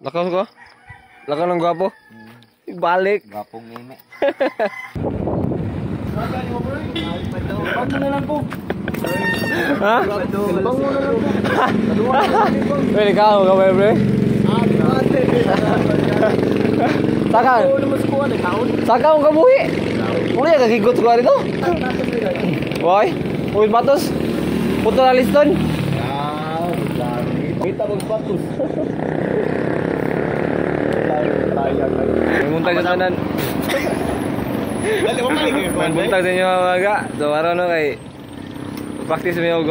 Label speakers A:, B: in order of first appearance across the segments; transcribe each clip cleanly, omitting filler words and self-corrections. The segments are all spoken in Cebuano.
A: Lakaw ko? Lakaw ng gwapo? Balik.
B: Gwapong meme.
A: Bango na lang po. Ha? Bango na lang po. Pwede ka, ka ba, pre? Saka. Saka ang kabuhi. Uli ka kigot ko rito. Why? Uy, matos. Puto na liston.
B: Ah, kita magpatos.
A: Muntag sa tanan. Buntag sa inyo mga maga. So aron no kay practice mi og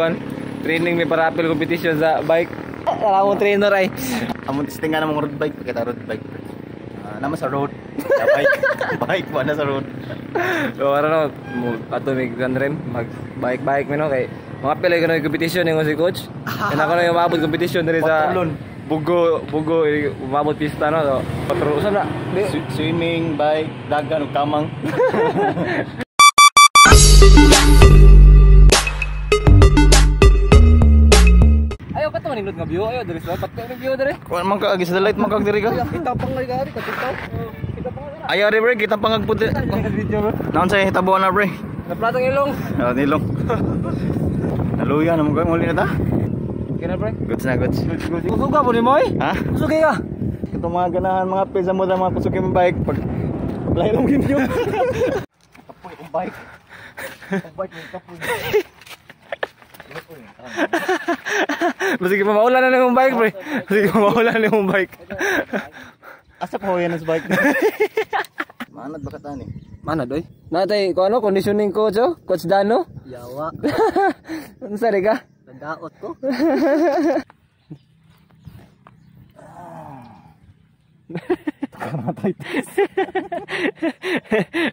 A: training mi para apel competition sa bike. Wala akong trainer ay.
B: Among testing nga namang road bike pagkata road bike. Nama sa road. Bike. Bike ba na sa road.
A: So aron no ato mig rem mag bike bike mi no kay mga apel ay kuno competition ningon si coach. Kaya ako na yung umabot competition diri sa Bugo, Bugo, umabot pista no. So, patro usab na.
B: Swimming, bike, dagan ug kamang.
A: Ayo ka to manindot nga view, ayo diri sa patay ng view diri.
B: Kuan man ka agi sa light man kag diri ka.
A: Kita pang gari ka kita. Kita pang gari.
B: Ayo ri bre, kita pang puti. Naon sa hitabuan na bre?
A: Naplatang ilong.
B: Ah, nilong. Naluya na mo ka muli na ta.
A: Kina pre?
B: Goods na goods.
A: Kusog ka po ni Moy?
B: Ha?
A: Kusog ka.
B: Ito mga ganahan mga pesa mo mga kusog yung bike pag lahi lang ginyo. Kapoy ang bike. Ang bike may kapoy.
A: Masige maulan na ng bike pre. Masige maulan na ng bike.
B: Asa pa yan sa bike? Manad ba ka tani?
A: Manad oy. Natay ko ano conditioning coach oh, Coach Dano.
C: Yawa.
A: Unsa ri ka?
C: Nadaot ko.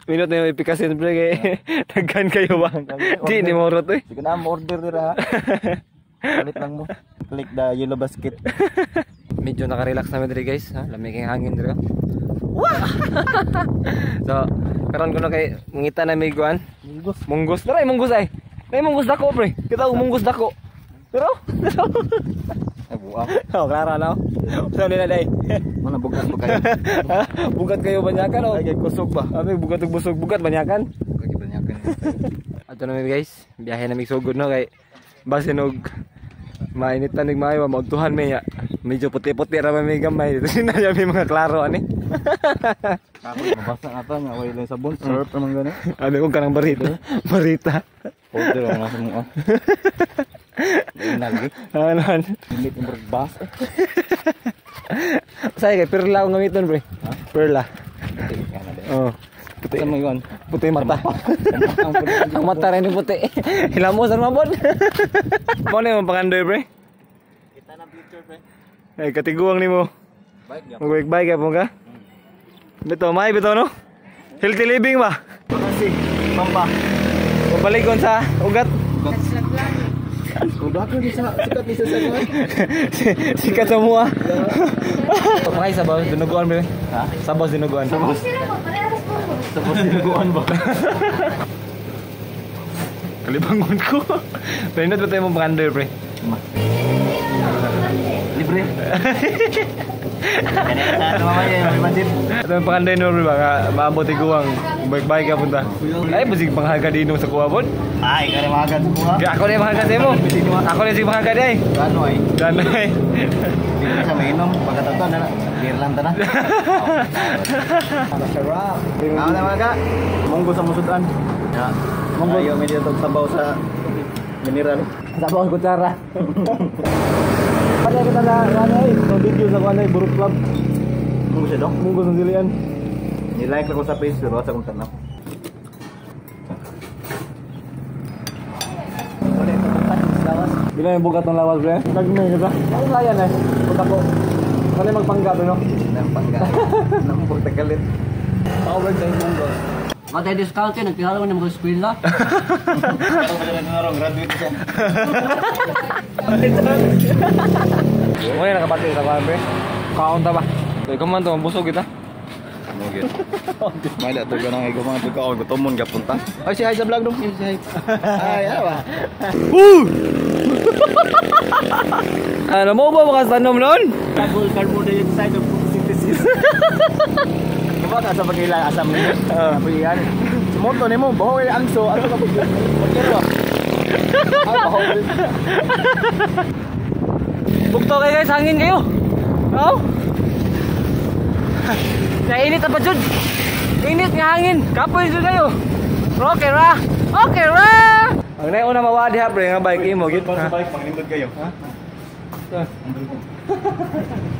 A: Minot na yung ipikasin pre kay tagkan kayo ba? Di ni morot oy.
B: Sige na mo order dira ha. Palit lang mo. Click the yellow basket.
A: Medyo naka-relax namin diri guys ha. Lamig ang hangin diri. Wah! So, karon kuno kay mangita na may guan.
B: Munggos.
A: Munggos. Dara munggos ay. Nay munggos dako pre. Kita og munggos dako. Pero
B: ay buang.
A: Oh, klaro na. Usa nila day.
B: Mana bugat ba kayo?
A: Bugat kayo banyakan o?
B: Ay kay kusog ba?
A: Ami bugat og busog, bugat banyakan.
B: Bugat banyakan.
A: Ato na mi guys, biyahe na mig sugod no kay basin og mainitan nig maayo maudtuhan mi ya. Medyo puti-puti ra man mi gamay. Dito na mi mga klaro ani.
B: Ako mabasa na ta nga way lang sabon, surf man gani.
A: Abi ko kanang barita. Barita.
B: Order ang nasa mo. Nagi.
A: Ano?
B: Limit ang bas.
A: Say kay perla akong gamiton pre. Perla. Oh.
B: Puti mo yon.
A: Puti mata. Ang mata rin yung puti. Hilamos ang mabon. Mo na yung pangandoy pre.
B: Kita na future pre.
A: Ay katiguang nimo.
B: Bike gyud.
A: Mag bike ka po ka. Bito may bito no. Healthy living ba?
B: Kasi pampa.
A: Pabalikon sa ugat.
B: Ugat ni sa sikat ni sa sa.
A: Sikat sa mua. Pakay sabaw dinuguan pre.
B: Ha?
A: Sabaw dinuguan.
B: Sabaw. Sabaw dinuguan ba?
A: Kalibangon ko. Pindot ba tayo mong pangandoy pre?
B: Libre. Ito
A: yung pangandoy no pre ba? Maabot iguang bike-bike ka punta. Ay, basig panghagad inom sa kuha pod.
B: Ay, kaya mahagad sa kuha.
A: Ako na yung mahagad mo. Ako na yung mahagad ay.
B: Gano ay.
A: Gano ay.
B: Hindi ko siya mainom. Pagkatagto na lang. Beer lang ta na. Masarap. Ako na mga ka. Munggo sa musudan. Munggo. Ayaw, medyo itong sabaw sa mineral.
A: Sabaw sa kutsara. Pwede kita na ano ay. Sa video sa kuha na ay Buruk Club.
B: Munggo siya dong?
A: Munggo sa dilian.
B: Nilike lang ko sa page pero sa kong tanaw.
A: Di na yung bugat ng lawas pre. Nagmay ka ba? Ang laya na eh. Punta ko. Ano yung magpangga to no?
B: Nagpangga. Nampog tagalit.
A: Power tayo munggos.
C: Matay discount yun, nagpihalo mo ng mga eskwela.
B: Pero ba na narong graduate siya.
A: Ngayon nakabati sa kuha pre. Kaon ta ba? So ikaw man to, busog kita.
B: Mugit. May dato ka nang ikaw mga tuka gutomon ka punta. Ay si hi sa vlog dong. Si hi. Ay, ano ba?
A: Woo! Ano mo ba mga tanom noon?
B: Double carbon dioxide of photosynthesis. Diba ka sa pag-ila asam niyo? Ayan. Sumoto nimo, baho kay angso, ato ka pag. Ang baho.
A: Bugto kayo guys, hangin kayo. Oo. Nainit pa jud. Init nga hangin. Kapoy jud kayo. Okay ra. Okay ra. Ang nay una mawa diha pre nga bike imo gid.
B: Sa bike panglindot kayo. Ha?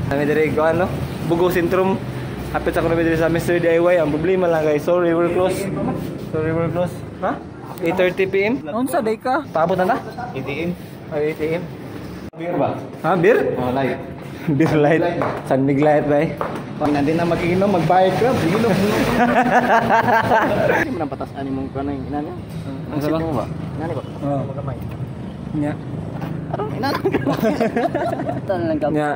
A: Kami diri ko ano, Bugo Sentrum. Hapit sa kami diri sa Mr. DIY. Ang problema lang guys, sorry we're close. Sorry we're close. Ha? 8:30 PM? Unsa day ka? Paabot na ta?
B: 8 AM.
A: Ay, 8 AM.
B: Beer ba?
A: Ha, beer?
B: Oh, light.
A: Beer light. San Mig light bay.
B: Pag nandun na mag-inom, mag-bike ka, inom. Hindi mo nang patas-an imong kanang ina niya.
A: Ang
B: Ang mo ba? Inani ba?
A: Oo.
B: Magamay.
A: Nya.
B: Aron ina.
C: Tan lang gab.
A: Nya.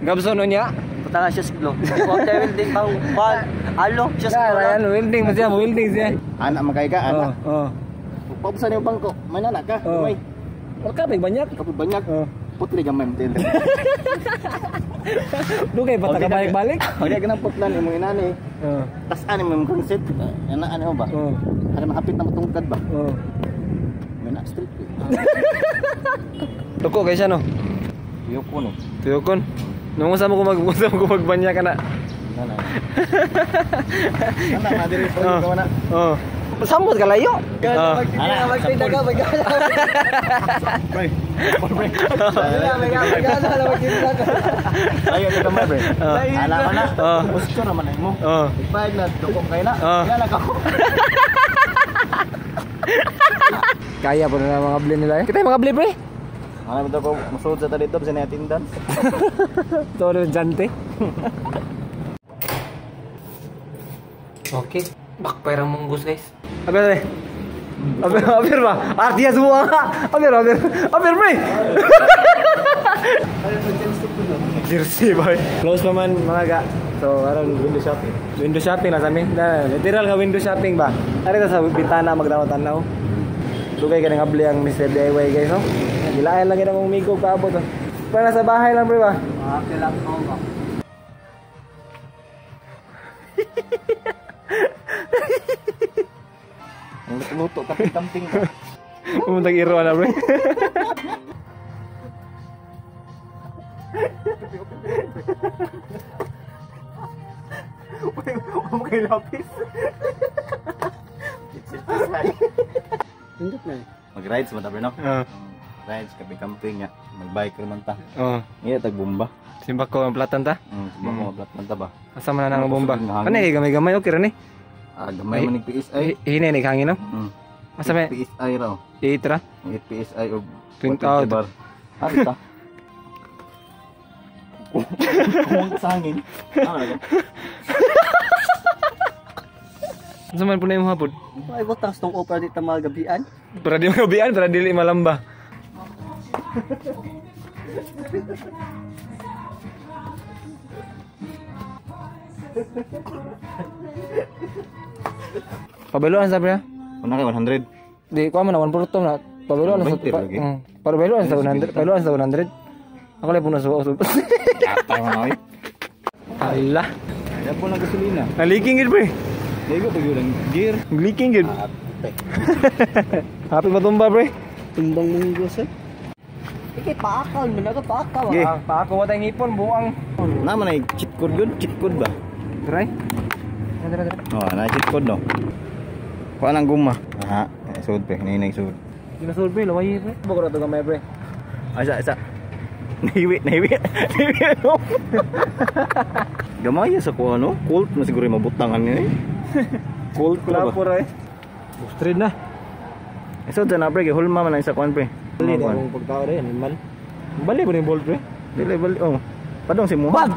A: Gabson no nya.
C: Patanga siya siglo. Okay, welding pa. Alo, siya siglo.
A: Ayan, welding mo siya, welding siya.
B: Ana makay ka, ana.
A: Oo.
B: Pagpabsan yung bangko, may nana ka,
A: Oo.
B: may.
A: Wala ka, may banyak.
B: Kapoy banyak.
A: Oo.
B: Putli gamay mo din.
A: Dugay pa ta balik-balik.
B: Kaya ganang putlan imong inani.
A: Oo.
B: Tas ani mo imong concept. Ana ani mo ba?
A: Oo.
B: Para mahapit na matungkad ba?
A: Oo.
B: May na street.
A: Tuko kay siya no.
B: Yoko no.
A: Tuyokon. Nung usa mo ko mag usa mo ko magbanya ka na.
B: Nana. Nana na diri
A: Oo.
B: ko na.
A: Oo. Samot ka layo. Oo.
B: Ana, Pre. Pre. Ayo ni kamay pre.
A: Oo.
B: Ana man na.
A: Oo.
B: Gusto naman ay mo.
A: Oo.
B: Pag na dukong kay na.
A: Oo.
B: Ina na ka.
A: Kaya po na mga bli nila eh. Kita yung mga bli pre.
B: Ano ba ko musulod sa ta dito sa attendance.
A: Todo jante. Okay. Bakpay ang munggus guys. Aber pre. Aber aber ba? Artiya semua. Aber aber. Aber pre. Jersey boy. Close pa man mga ga. So aron
B: Window shopping.
A: Window shopping na sa amin. Na, literal nga window shopping ba? Ari ta sa bintana magtanaw-tanaw. Dugay ka nga abli ang Mr. DIY guys no. Gilayan lang gid ang umigo kaabot. Oh. Para sa bahay lang pre ba?
C: Okay lang ko ba.
B: Ang luto kapit tamping ba.
A: Pumunta iro na pre. Wala kay lapis.
C: Pindot na.
B: Mag-rides man ta pre no.
A: Oo.
B: Rides kapi camping nya. Mag-bike raman ta.
A: Oo.
B: Iya tag bomba.
A: Simbak ko ang platan ta.
B: Simba ko plat man ta ba.
A: Asa man na ang bomba?
B: Hangin.
A: Ano eh gamay-gamay okay ra ni.
B: Ah, gamay man nig PSI.
A: Hinay ni hangin no. Asa may
B: PSI raw.
A: 8 ra.
B: 8 PSI og
A: 20
B: bar. Ah, ta. Kung sa hangin. Ano na?
A: Asa man po na yung hapon?
C: Ay butang stong opera dito mga gabian.
A: Para di magabian, para dili malamba. Pabaluan sa pre.
B: Una kay 100.
A: Di ko man na 1 na. Pabaluan sa
B: 20 lagi.
A: Pabaluan sa 100, pabaluan sa 100. Ako lang puno sa usop.
B: Yatay man oy.
A: Ala.
B: Kaya po ng gasolina.
A: Na-leaking gid pre.
B: Ligo pag yun ang gear.
A: Leaking gid.
B: Ate.
A: Happy matumba pre.
C: Tumbang munggos eh. Iki paakaw man ako paakaw.
A: Ge, paako mo tayong ipon buang.
B: Naman ay cheat code yun, cheat code ba?
A: Try. Tara tara.
B: Oh, na cheat code no. Kuha ng guma. Aha, eh, sud pre, hinay sud.
A: Dinosaur pre, laway pre. Bukod to gamay pre.
B: Asa asa. Nahiwi, nahiwi. Nahiwi no. Gamay sa kuha no. Colt na siguro yung mabutangan niya eh. Colt ba?
A: Kulapor eh. Street na.
B: So dyan na pre, kay hulma man ang isa kuan pre.
A: Bali na akong pagtao rin, animal. Bali ba yung bolt pre?
B: Dili bali oh. Padong si Muha.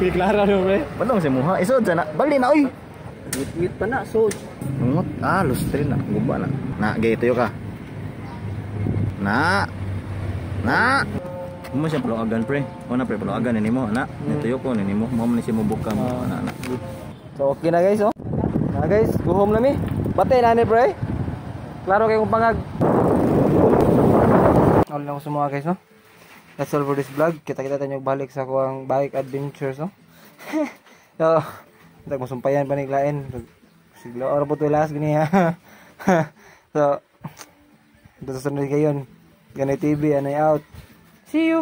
A: Klara no pre.
B: Padong si Muha. Isod dyan na. Bali na oy.
C: Ngit pa na so.
B: Ngungot. Ah, lustre na. Guba na. Na, gay tuyo ka. Na. Na. Mo siya paluagan pre. Una pre paluagan ni mo na. Nituyo ko ni mo. Mo man siya mobuka mo na na.
A: So okay na guys oh. Na guys, go home na mi. Batay na ni pre. Klaro kay kong pangag. All lang ko sa mga guys, no? That's all for this vlog. Kita-kita tayo balik sa kuang bike adventures, no? So, tag masumpayan pa ni lain. Siglo oro po tulas gini ha. So, ito, susunod kayon. Ganay TV, anay out. See you!